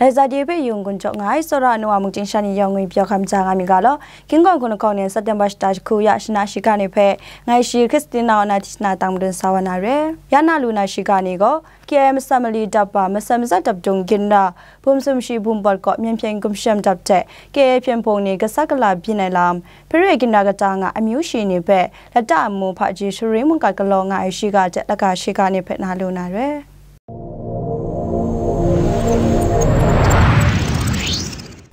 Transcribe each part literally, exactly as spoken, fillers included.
Zadi hpe yung gun chok nga ai, tsawra nu a mungchin sha ni yawng ngwi pyaw hkam ja nga mi ga law, King Kawng hkun lahkawng nen September shata jahku ya shana shiga ni hpe, ngai shi Christina wa na tishna tang madun sa wa na re. Ya na lu na shiga ni gaw, K I A masat mali dap ba, masat mazat dap dung ginra, bum sum shi bum pawt kaw myen hpyen gumshem dap hte, K I A hpyen hpung ni gasat gala byin ai lam, Hpare ginra kata nga amyu shi ni hpe lata amu hpaji sharin mungkat galaw nga ai shiga hte laga shiga ni hpe na lu na re.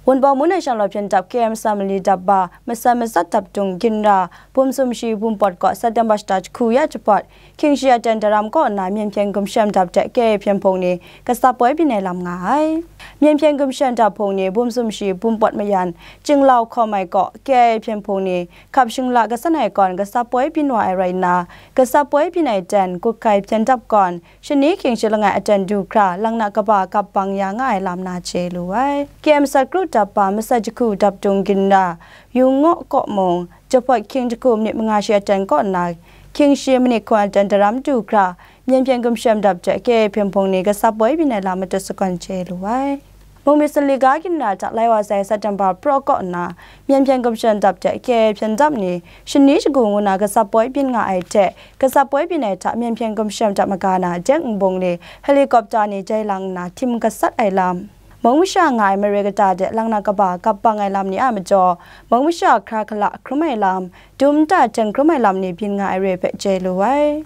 Wunpawng Mungdan Shanglawt hpyen dap K I A masat mali dap ba, masat mazat dap dung ginra, bum sum shi bum pawt kaw September shata jahku ya jahpawt, hkying shi aten daram kaw nna myen hpyen gumshem dap hte K I A hpyen hpung ni gasat poi byin ai lam nga ai. Myen hpyen gumshem dap hpung ni bum sum shi bum pawt mayan, Chinglau hkawm ai kaw K I A hpyen hpung ni hkap shingla gasat ai kawn gasat poi byin wa ai rai nna, gasat poi byin ai ten kut hkai hpyen dap kawn, shani hkying shi langai aten du hkra, lang na kaba kap bang ya nga ai lam na chye lu ai. K I A masat kru dap ba, masat jahku dap dung ginra, Yung Ngaw kaw mung, jahpawt hkying jahku minit manga shi aten kaw nna, hkying shi minit hkun aten daram du hkra, myen hpyen gumshem dap hte K I A hpyen hpung ni gasat poi byin ai lam matut sagawn chye lu ai. Mung myit sanli ga ginra hta lai wa sai September praw kaw nna, myen hpyen gumshem dap hte K I A hpyen dap ni, shani shagu ngu na gasat poi byin nga ai hte, gasat poi byin ai hta myen hpyen gumshem dap maga na, Deng Nbung ni helicopter ni jai lang nna htim gasat ai lam, mung masha nga ai mare kata de lang na kaba kap bang ai lam ni a majaw, mung masha hkra hkala hkrum ai lam, dum nta hten hkrum ai lam ni byin nga ai re hpe chye lu ai.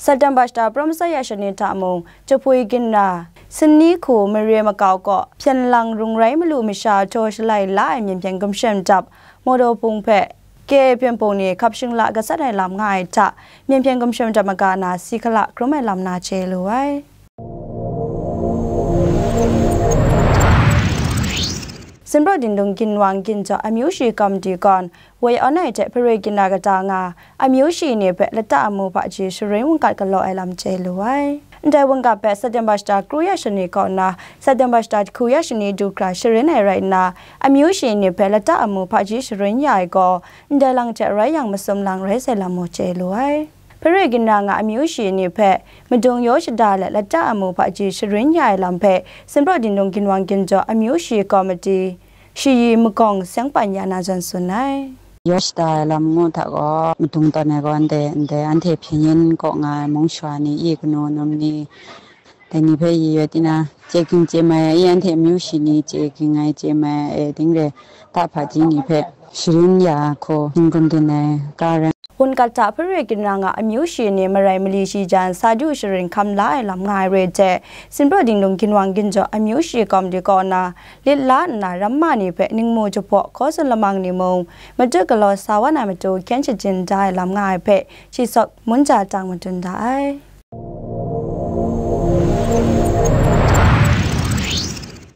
September shata pram masat ya shani hta mung, Jahpui ginra, Sanni hku mare makau kaw hpyen lang rung rai malu masha htaw shalai la ai myen hpyen gumshem dap, Mawdaw Hpung hpe K I A hpyen hpung ni hkap shingla gasat ai lam nga ai hta, myen hpyen gumshem dap maga na si hkala hkrum ai lam na chye lu ai. Sinpraw Dingdung Ginwang Ginjaw amyu shi komiti gawn, woi awn ai hte hpare ginra kata nga, amyu shi ni hpe lata amu hpaji sharin mungkat galaw ai lam chye lu ai. Ndai wunga hpe September shata kru ya shani kaw nna, September shata jahku ya shani du hkra sharin ai rai nna, amyu shi ni hpe lata amu hpaji sharin ya ai gaw, ndai lang hte rai yang masum lang rai sai lam mung chye lu ai. Hpare ginra nga amyu shi ni hpe madung yaw shada let lata amu hpaji sharin ya ai lam hpe, Sinpraw Dingdung Ginwang Ginjaw amyu shi komiti, Shayi Magawng Seng Pan Ya na zawn tsun ai. Yaw shada ai lam ngu hta gaw, madung tawn ai gaw ndai, ndai anhte hpyen yin kaw nga ai mung shawa ni, i kanu num ni, dai ni hpe i yaw tina, chye ging chye mai ai, i anhte amyu shi ni chye ging ai chye mai ai, e, ding re, ta hpaji ni hpe sharin ya hku, n-gun dun ai, ka rai. Wunga hta hpare ginra nga amyu shi ni marai mali shi jan sa du sharin hkam la ai lam nga ai re hte, Sinpraw Dingdung Ginwang Ginjaw amyu shi komiti kaw nna, lit la nna ramma ni hpe ningmu jahpaw hkaw tsun lamang ni mung, matut galaw sa wa na matu hkyen shajin da ai lam nga ai hpe, shi sawk munja tang madun da ai.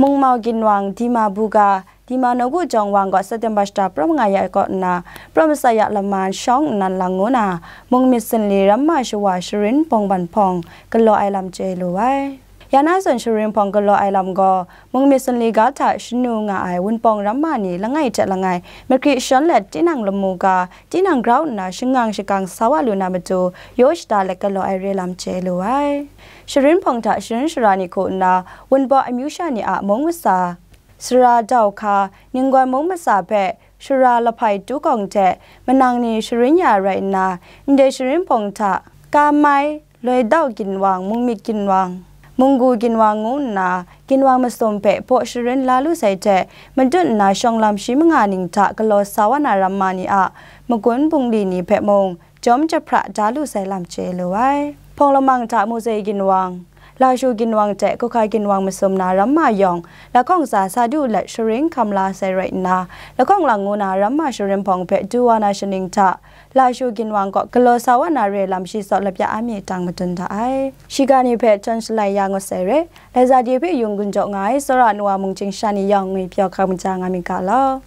Mungmau Ginwang, Dima Buga, Dima Nawku Jawng Wang gaw September shata pram nga ya kaw nna, pram masat ya laman shawng nnan lang ngu na, mung myit sanli ramma shawa sharin hpawng ban hpawng galaw ai lam chye lu ai. Ya na zawn sharin hpawng galaw ai lam gaw, mung myit sanli ga hta shanu nga ai Wunpawng ramma ni langai hte langai, makri shawn let tinang lamu ga, tinang grau nna shangang shakang sa wa lu na matu, yaw shada let galaw ai re lam chye lu ai. Sharin hpawng hta sharin shara ni hku nna, Wunpawng amyu sha ni a mung masa, sara dau hka, ninggawn mung masa hpe shara lahpai tu kawng hte manang ni sharin ya rai nna, ndai sharin hpawng hta, Kamai, Loidau Ginwang, Mungmyit Ginwang, Munggu Ginwang ngu nna, ginwang masum hpe baw sharin la lu sai hte, madun nna shawng lam shi manga ning hta galaw sa wa na ramma ni a magun bungli ni hpe mung, jawm jahpra da lu sai lam chye lu ai. Hpawng lamang hta Muzei Ginwang, Lashu Ginwang hte Kuhkai Ginwang masum na ramma yawng, lahkawng tsa sa du let sharin hkam la sai rai nna, lahkawng lang ngu na ramma sharin hpawng hpe du wa na shaning hta, Lashu Ginwang kaw galaw sa wa na re lam shi sawk lapya a mi tang madun da ai. Shiga ni hpe htawn shalai ya ngut sai re, Laiza di hpe yung gun jaw nga ai, tsawra nu a mungchin sha ni yawng ngwi pyaw hkam ja nga mi ga law.